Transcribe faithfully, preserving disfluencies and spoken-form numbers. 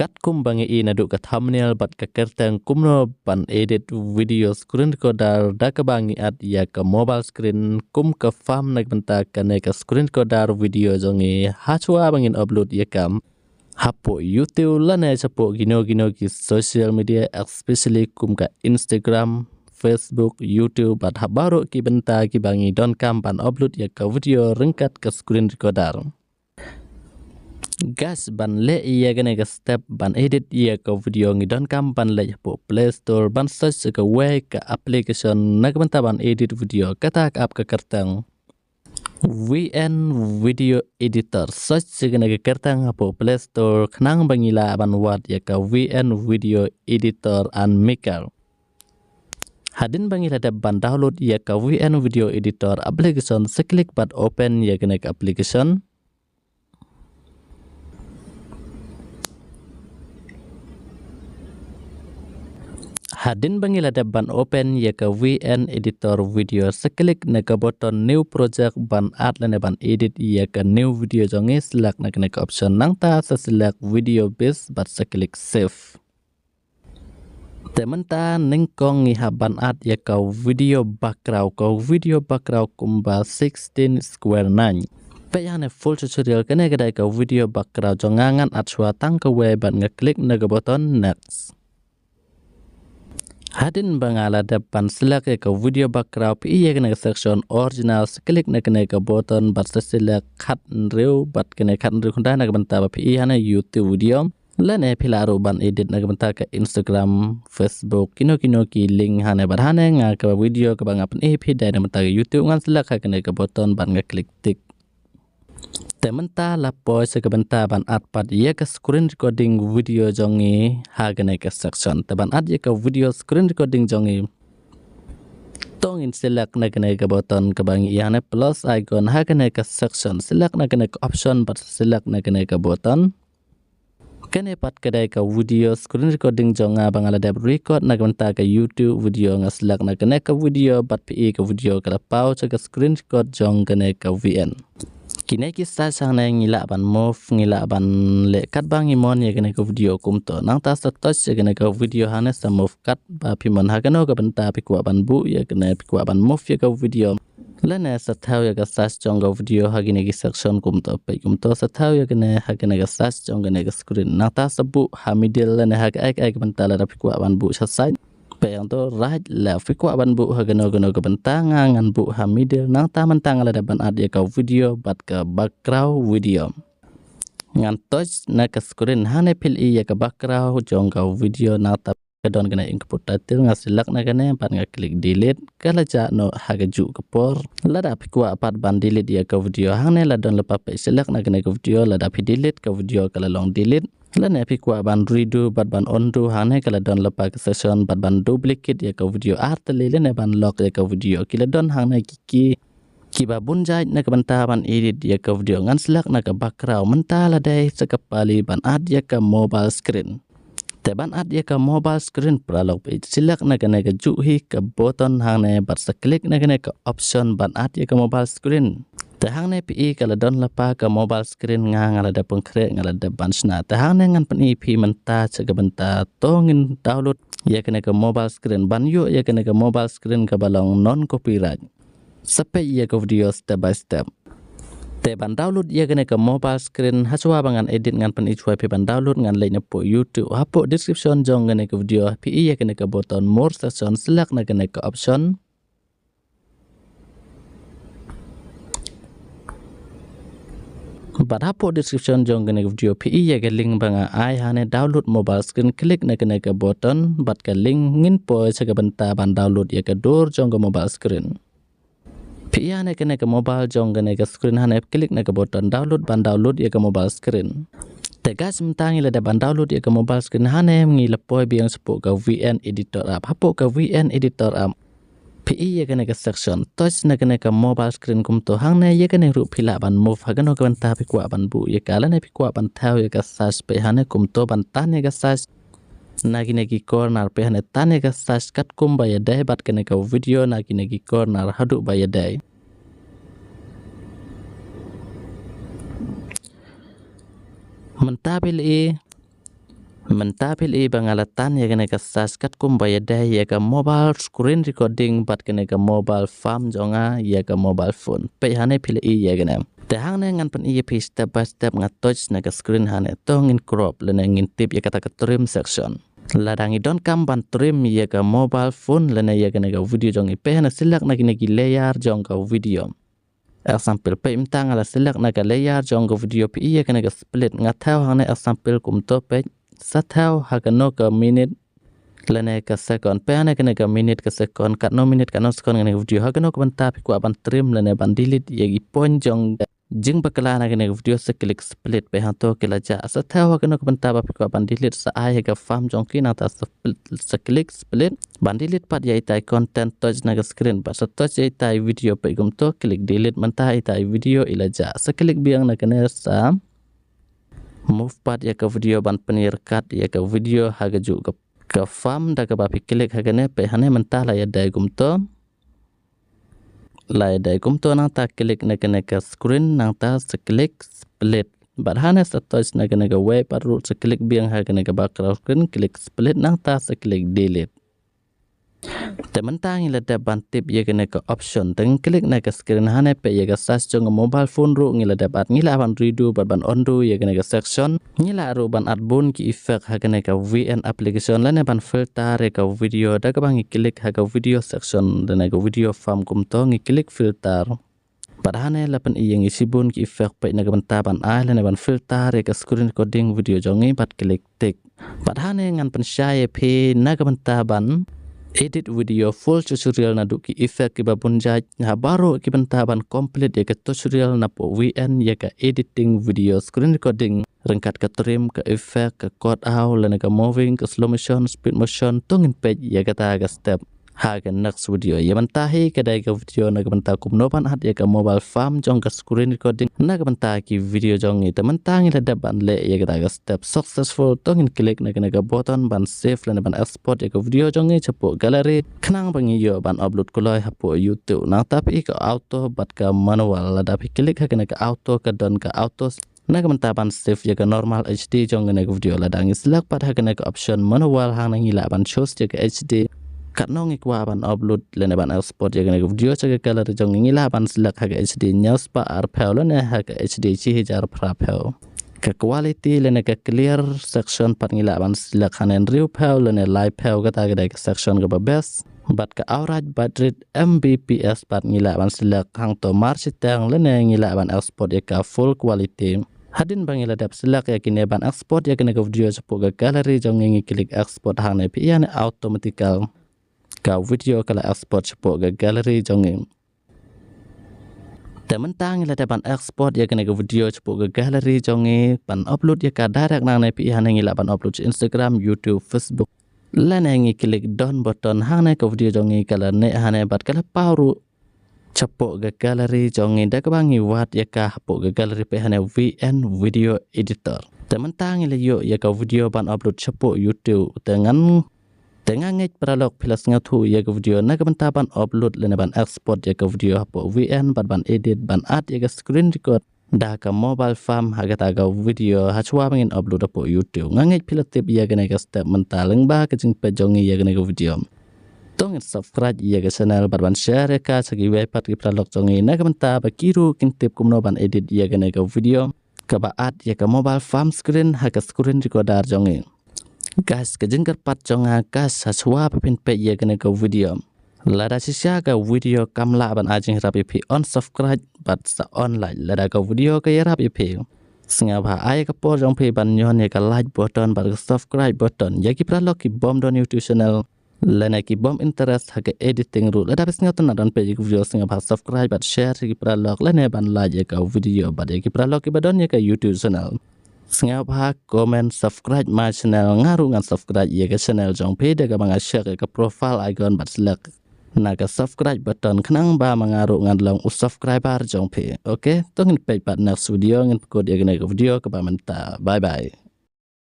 Katkum ba ngi i naduh ka thumbnail bad ka kyrteng kumno ban edit video screen recorder da kaba ngi add ïa ka mobile screen kum ka farm na ka bynta kane ka screen recorder video jong ngi hashwa ba ngin upload ïa ka hapoh YouTube lane shapoh kino kino ki social media, especially kum ka Instagram, Facebook, YouTube bad ha baroh ki bynta kiba ngi donkam ban upload ïa ka video ryngkat ka screen recorder. Guys, ban leh ïa kane ka step ban edit ïa ka video ngi donkam ban leit hapoh Play Store ban search ïa kawei ka application na ka bynta ban edit video, kata ka app ka kyrteng V N Video Editor. Search ïa kane ka kyrteng hapoh Play Store khnang ba ngi lah ban wad ïa ka V N Video Editor and Maker. Hadien ba ngi la dep ban download ïa ka V N Video Editor application, sa click bad open ïa kane ka application. Hadien ba ngi la dep ban open ïa ka V N Editor video, sa click na ka button New Project ban add lane ban edit ïa ka new video jong ngi, select na kane ka option, nangta sa select video base bad sa click save. Te mynta nyngkong ngi hap ban add ïa ka video background, ka video background kumba sixteen square nine. Peit hangne full tutorial, kane ka dei ka video background jong nga, ngan add shuwa tang kawei bad nga click na ka button next. Hadien ba nga la dep ban select ïa ka video background, phi i ïa kane ka section original, sa click na kane ka button bad sa select khathynriew bad kane khathynriew khyndai na ka bynta ba phi i hangne YouTube video. Lane phi lah ruh ban edit na ka bynta ka Instagram, Facebook, kino kino ki link hangne bad hangne nga ka video kaba nga pyni phi dei na ka bynta ka YouTube, ngan select ha kane ka button bad nga click tick. Te mynta la poi sa ka bynta ban add pat ïa ka screen recording video jong ngi ha kane ka section. Te ban add ïa ka video screen recording jong ngi, to ngin select na kane ka button kaba ngi i hangne plus icon ha kane ka section. Select na kane ka option bad select na kane ka button. Kane pat ka dei ka video screen recording jong nga ba nga la dep record na ka bynta ka YouTube video, nga select na kane ka video bad phi i ka video ka la paw sha ka screen record jong kane ka V N. Kine ki size hangne ngi lah ban move, ngi lah ban leh katba ngi mon ïa kane ka video kumto. Nangta sa touch ïa kane ka video hangne, sa move katba phi mon, ha kano ka bynta phi kwah ban buh ïa kane, phi kwah ban move ïa ka video. Lane sa thew ïa ka size jong ka video ha kine ki section kumto, peit kumto, sa thew ïa kane ha kane ka size jong kane ka screen. Nangta sa buh ha middle lane ha kaei kaei ka bynta lada phi kwah ban buh sha side. Peit hangto right left, phi kwah ban buh ha kano kano ka bynta, nga ngan buh ha middle. Nangta mynta nga la dep ban add ïa ka video bad ka background video. Ngan touch na ka screen, hangne phi i ïa ka background jong ka video, nangta ka don kane input title, nga select na kane bad nga click delete. Ka la jah noh ha kajuh ka por. Lada phi kwah pat ban delete ïa ka video, hangne la don lypa, peit select na kane ka video, lada phi delete ka video ka la long delete. Lane phi kwah ban redo bad ban undo, hangne ka la don lypa ka section bad ban duplicate ïa ka video artylli lane ban lock ïa ka video. Ki la don hangne ki key kiba bun jait na ka bynta ban edit ïa ka video. Ngan select na ka background, mynta la dei sa ka pali ban add ïa ka mobile screen. Te ban add ïa ka mobile screen paralok, phi select na kane kajuh hi ka button hangne bad sa click na kane ka option ban add ïa ka mobile screen. Te hangne phi i ka la don lypa ka mobile screen, nga nga la dep pynkhreh, nga la dep ban shna. Te hangne ngan pyni phi mynta sha ka bynta to ngin download ïa kane ka mobile screen. Ban ïoh ïa kane ka mobile screen kaba long non copyright, sa peit ïa ka video step by step. Te ban download ïa kane ka mobile screen, hashwa ba ngan edit ngan pyni shuwa phi ban download, ngan leit na poh YouTube. Hapoh description jong kane ka video phi i ïa kane ka button more section, select na kane ka option. Bad hapoh description jong kane ka video phi i ïa ka link ba nga ai hangne download mobile screen, click na kane ka button bad ka link ngin poi sha ka bynta ban download ïa ka dur jong ka mobile screen. Phi i hangne kane ka mobile jong kane ka screen, hangne click na ka button download ban download ïa ka mobile screen. Te guys, mynta ngi la dep ban download ïa ka mobile screen, hangne ngi la poi biang shapoh ka V N Editor app. Hapoh ka V N Editor app phi i ïa kane ka section, touch na kane ka mobile screen kumto, hangne ïa kane ruh phi lah ban move ha kano ka bynta phi kwah ban buh ïa ka lane phi kwah ban thew ïa ka size, peit hangne kumto ban tan ïa ka size. Na kine ki corner peit hangne, tan ïa ka size katkum ba ïadei bad kane ka video, na kine ki corner haduh ba ïadei. Mynta phi la i Mynta phi la i ba nga la tan ïa kane ka search katkum ba ïadei ïa ka mobile screen recording bad kane ka mobile farm jong nga ïa ka mobile phone. Peit hangne phi la i ïa kane. Te hangne ngan pyni ïa phi step by step, nga touch na ka screen hangne, to ngin crop lane ngin tip ïa kata ka trim section. Lada ngi donkam ban trim ïa ka mobile phone lane ïa kane ka video jong ngi, peit hangne, select na kine ki layer jong ka video. Example, peit mynta nga la select na ka layer jong ka video, phi i ïa kane ka split, nga thew hangne example kumto, peit, sa thew ha kano ka minute lane ka second, peit hangne kane ka minute, ka second, katno minute, katno second kane ka video. Ha kano ka bynta phi kwah ban trim lane ban delete ïa ki point jong ka jingbakla na kane ka video, sa click split, peit hangto ki la jah. Sa thew ha kano ka bynta ba phi kwah ban delete, sa ai ha ka farm jong ki, nangta sa split, sa click split. Ban delete pat ïa itai content, touch na ka screen bad sa touch ïa itai video, peit kumto, click delete, mynta itai video i la jah. Sa click biang na kane, sa move pat ïa ka video ban pynïarkat ïa ka video ha kajuh ka, ka farm da kaba phi click ha kane, peit hangne mynta la ïadei kumto. La ïadei kumto, nangta click na kane ka screen, nangta sa click split. Bad hangne sa touch na kane kawei pat ruh, sa click biang ha kane ka background screen, click split, nangta sa click delete. Te mynta ngi la dep ban tip ïa kane ka option. Te ngi click na ka screen hangne, peit ïa ka search jong ka mobile phone ruh ngi la dep add, ngi lah ban redo bad ban undo ïa kane ka section. Ngi lah ruh ban add bun ki effect ha kane ka V N application lane ban filter ïa ka video da kaba ngi click ha ka video section lane ka video farm kumto, ngi click filter. Bad hangne la pyni ïa ngi shibun ki effect, peit, na ka bynta ban ai lane ban filter ïa ka screen recording video jong ngi bad click tick. Bad hangne ngan pynshai ïa phi na ka bynta ban edit video full tutorial naduh ki effect kiba bun jait ha baroh ki bynta ban complete ïa ka tutorial napoh V N ïa ka editing video screen recording, ryngkat ka trim, ka effect, ka cut out lane ka moving, ka slow motion, speed motion, to ngin peit ïa kata ka step ha ka next video. Ïa mynta hi ka dei ka video na ka bynta kumno ban add ïa ka mobile farm jong ka screen recording na ka bynta ki video jong ngi. Te mynta ngi la dep ban leh ïa kata ka step successful, to ngin click na kane ka button ban save lane ban export ïa ka video jong ngi shapoh gallery, khnang ba ngi ïoh ban upload kloi hapoh YouTube. Nangta phi i ka auto bad ka manual. Lada phi click ha kane ka auto, ka don ka auto na ka bynta ban save ïa ka normal H D jong kane ka video. Lada ngi select pat ha kane ka option manual, hangne ngi lah ban choose ïa ka H D katno ngi kwah ban upload lane ban export ïa kane ka video sha ka gallery jong ngi. Ngi lah ban select ha ka H D hynñiew spah arphew lane ha ka H D shi hajar phraphew. Ka quality lane ka clear section pat ngi lah ban select hangne hynriewphew lane laiphew, kata ka dei ka section kaba best. Bad ka average bitrate, M B P S, pat ngi lah ban select hangto marshiteng lane ngi lah ban export ïa ka full quality. Hadien ba ngi la dep select ïa kine ban export ïa kane ka video shapoh ka gallery jong ngi, ngi click export hangne, phi i ïa ne automatical ka video ka la export shapoh ka gallery jong ngi. Te mynta ngi la dep ban export ïa kane ka video shapoh ka gallery jong ngi ban upload ïa ka direct nangne, phi i hangne ngi lah ban upload sha Instagram, YouTube, Facebook. Lane ngi click done button, hangne ka video jong ngi ka la neh hangne bad ka la paw ruh shapoh ka gallery jong ngi da kaba ngi wad ïa ka hapoh ka gallery, phi i hangne V N video editor. Te mynta ngi la ïoh ïa ka video ban upload shapoh YouTube. Te ngan, te nga ngeit paralok phi la sngewthuh ïa ka video na ka bynta ban upload lane ban export ïa ka video hapoh V N bad ban edit, ban add ïa ka screen record da ka mobile farm ha kata ka video hashwa ba ngin upload hapoh YouTube. Nga ngeit phi la tip ïa kane ka step mynta, lyngba ka jingpeit jong ngi ïa kane ka video. To ngin subscribe ïa ka channel bad ban share ïa ka sha kiwei pat ki paralok jong ngi na ka bynta ba ki ruh kin tip kumno ban edit ïa kane ka video kaba add ïa ka mobile farm screen ha ka screen recorder jong ngi. Guys, ka jingkyrpad jong nga guys, hashwa ba phin peit ïa kane ka video, lada shisha ka video kam lah ban ai jingïarap ïa phi, unsubscribe bad sa un like. Lada ka video ka ïarap ïa phi, sngewbha ai ka por jong phi ban ñion ïa ka like button bad ka subscribe button. Ïa ki paralok ki bym don YouTube channel lane ki bym interest ha ka editing ruh, lada phi sngewtynnat ban peit ïa ka video, sngewbha subscribe bad share ïa ki paralok lane ban like ïa ka video. Bad ïa ki paralok kiba don ïa ka YouTube channel, sngewbha comment, subscribe my channel, nga ruh ngan subscribe ïa ka channel jong phi da kaba nga check ïa ka profile icon bad select na ka subscribe button khnang ba ma nga ruh ngan long u subscriber jong phi. Okay, to ngin peit pat next video, ngin pynkut ïa kane ka video kaba mynta. Bye bye.